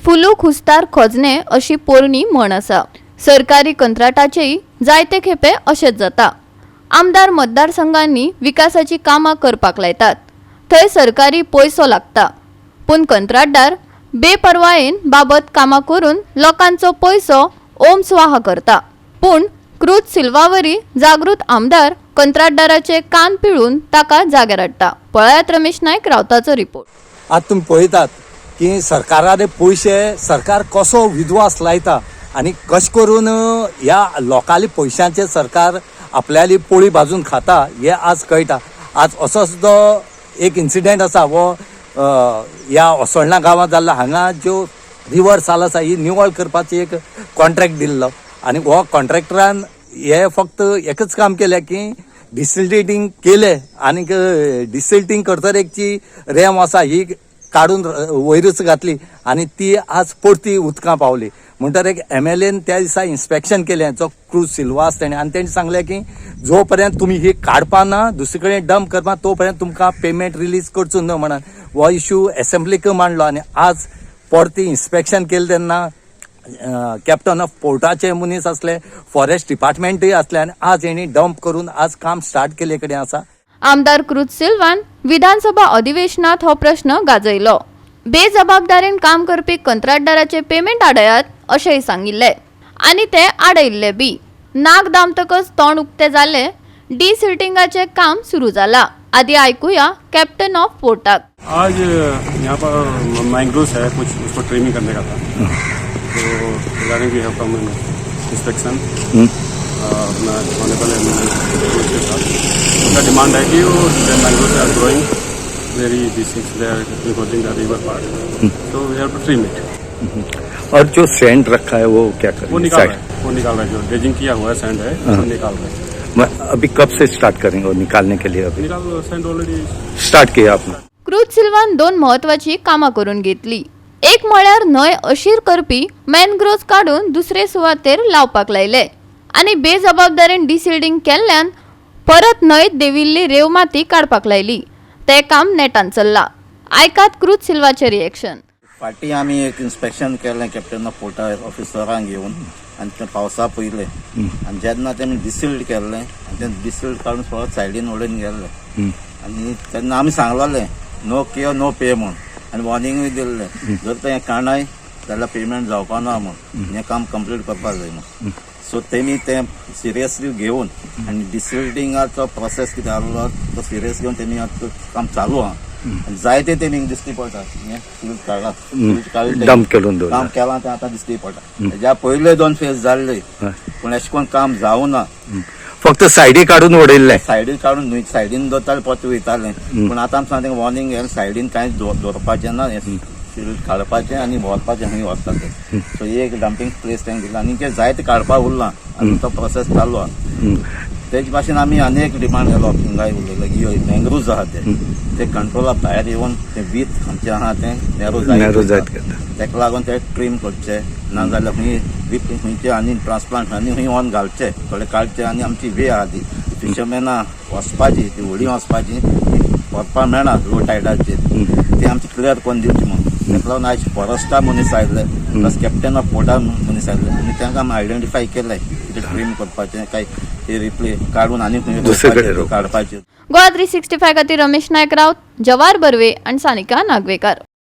फुलू खुस्तार खोजने अशी पोरणी म्हण आसा. सरकारी कंत्राटाचेय जायते खेपे अशेंच जाता. आमदार मतदारसंघांनी विकासाची कामां करपाक लायतात, थंय सरकारी पयसो लागता, पूण कंत्राटदार बेपर्वायेन बाबत कामां करून लोकांचो पयसो ओम स्वाहा करता. पूण क्रूज सिल्वावरी जागृत आमदार कंत्राटदाराचे कान पिळून ताका जाग्यार हाडटा. पळयात रमेश नायक रावताचो रिपोर्ट. आज तुमी पळयतात की सरकाराले पयशे सरकार कसो विद्वास लायता आनी कशें करून ह्या लोकांले पयशांचे सरकार आपल्याली पोळी भाजून खाता हें आज कळटा. आज असो सुद्दां एक इन्सिडेंट आसा हो ह्या असोळणा गांवांत जाल्लो. हांगा ज्यो रिवर साल आसा ही निवळ करपाची एक कॉन्ट्रॅक्ट दिल्लो आनी हो कॉन्ट्रॅक्टरान हे फक्त एकच काम केलें की डिसिल्टिंग केलें आनीक डिसिल्टींग करतर एक जी रेंव आसा ही काडून वयरूच घातली आनी ती आज परती उदकां पावली. म्हणटर एक एमएलएन त्या दिसा इन्स्पेक्शन केलें, जो क्रूज सिल्वा आसा तेणें, आनी तेणें सांगलें की जो पर्यंत तुमी ही काडपा ना, दुसरे कडेन डंप करपा, तो पर्यंत तुमकां पेमेंट रिलीज करचो न्हय म्हणून हो इश्यू एसेंब्लीक मांडलो. आनी आज परती इन्स्पेक्शन केलें तेन्ना कॅप्टन ऑफ पोर्टाचे मनीस आसले, फॉरेस्ट डिपार्टमेंटूय आसले आनी आज हेणी डंप करून आज काम स्टार्ट केल्ले कडेन आसा. आमदार क्रूज सिल्वान विधानसभा अधिवेशनात हो प्रश्न गाजयलो. बेजबाबदारेन काम करपी कंत्राटदाराचे पेमेंट आडयात अशेंय सांगिल्लें आनी ते आडयल्ले बी. नाक दामतकच तोंड उक्तें जालें. डिसिल्टिंगाचें काम सुरू जाला. आदी आयकुया कॅप्टन ऑफ पोर्टाक. आज यहाँ पर मैंग्रोव्स है कुछ, उसको ट्रिमिंग करने का था, तो regarding we have come inspection. अपना ऑनरेबल के साथ उनका डिमांड है कि वो mangroves are growing very this, they are encroaching the river part, so we have to trim it. और जो सैंड रखा है वो क्या वो करेंगे? निकाल रहे हैं, वो निकाल रहे हैं. जो ड्रेजिंग किया हुआ है, सैंड है, वो निकाल रहे हैं. अभी कब से स्टार्ट करेंगे वो निकालने के लिए अभी? निकाल, सैंड ऑलरेडी स्टार्ट किया आपने? क्रूज सिल्वान दोन म्हत्वाची कामां करून घेतली. एक म्हळ्यार न्हंय अशीर करपी मॅनग्रोव्ज काडून दुसरे सुवातेर लावपाक लायले आनी बेजबाबदारेन डिसिल्डिंग केल्ल्यान परत न्हंयत देविल्ली रेंव माती काडपाक लायली. तें काम नेटान चल्लां. आयकात क्रूज सिल्वाचें रिएक्शन. फाटीं आमी एक इन्स्पेक्शन केलें कॅप्टन ऑफ पोर्टा ऑफिसरांक घेवन आनी ते पावसा पयलें आनी जेन्ना तेमी डिसिल्ड केल्लें आनी ते डिसिल्ड काडून परत सायडीन उडोवन गेल्ले आनी तेन्ना आमी सांगलोलें नो केअर नो पे म्हूण आनी वॉर्निंगूय दिल्लें, जर तें काणाय जाल्यार पेमेंट जावपा ना म्हूण, हें काम कंप्लीट करपाक जाय म्हूण. सो तेमी तें सिरियसली घेवन आनी डिसिल्डिंगाचो प्रोसेस कितें आहलो तो सिरियस घेवन तेमी आतां काम चालू आहा आनी जायते तेमी दिश्टी पडटा. हें सिल्ट काडला, सिल्ट काडलें. डंप करून दवरला. काम केलां तें आतां दिश्टी पडटा. तेज्या पयले दोन फेज जाल्ले, पूण अशें करून काम जावना. फक्त सायडी काडून उडयल्लें. सायडीन काडून न्हय, सायडीन दवरताले, परते वयताले. पूण आतां आमी सांगता वॉर्निंग, हें सायडीन कांयच दवरपाचें ना, हें सिल्ट काडपाचें आनी व्हरपाचें खंय व्हरता तें. सो एक डंपींग प्लेस तेंकां दिला आनी तें जायते काडपाक उरलां आनी तो प्रोसेस चालू आहा. तेज भाशेन आमी आनी एक डिमांड केलो, हिंगाय उलयलो की मँग्रुव्ज आहा ते ते कंट्रोला भायर येवन ते वीथ आमचें आहा तें नॅरो नॅरो जायत जायत गेला. तेका लागून ते ट्रीम करचे, ना जाल्यार खंय वीथ खंयचे आनी ट्रान्सप्लांट आनी खंय व्हरून घालचे, थोडे काडचे. आनी आमची वे आहा ती फिशरमॅना वचपाची, ती व्हडीं वचपाची, ती व्हरपाक मेळना लो टायडाचेर, ती आमची क्लियर करून दिवची म्हणून. तेका लागून आयज फॉरेस्टा मनीस आयले, प्लस कॅप्टन ऑफ पोर्टा मनीस आयले आनी तांकां आमी आयडेंटिफाय केलें कितें ट्रीम करपाचें काय ते रिप्ले काडून आनी खंय दुसरे कडेन रोवपाचें, काडपाचें. गोवा 365 खातीर रमेश नायक राऊत, जवार बर्वे आनी सानिका नागवेकार.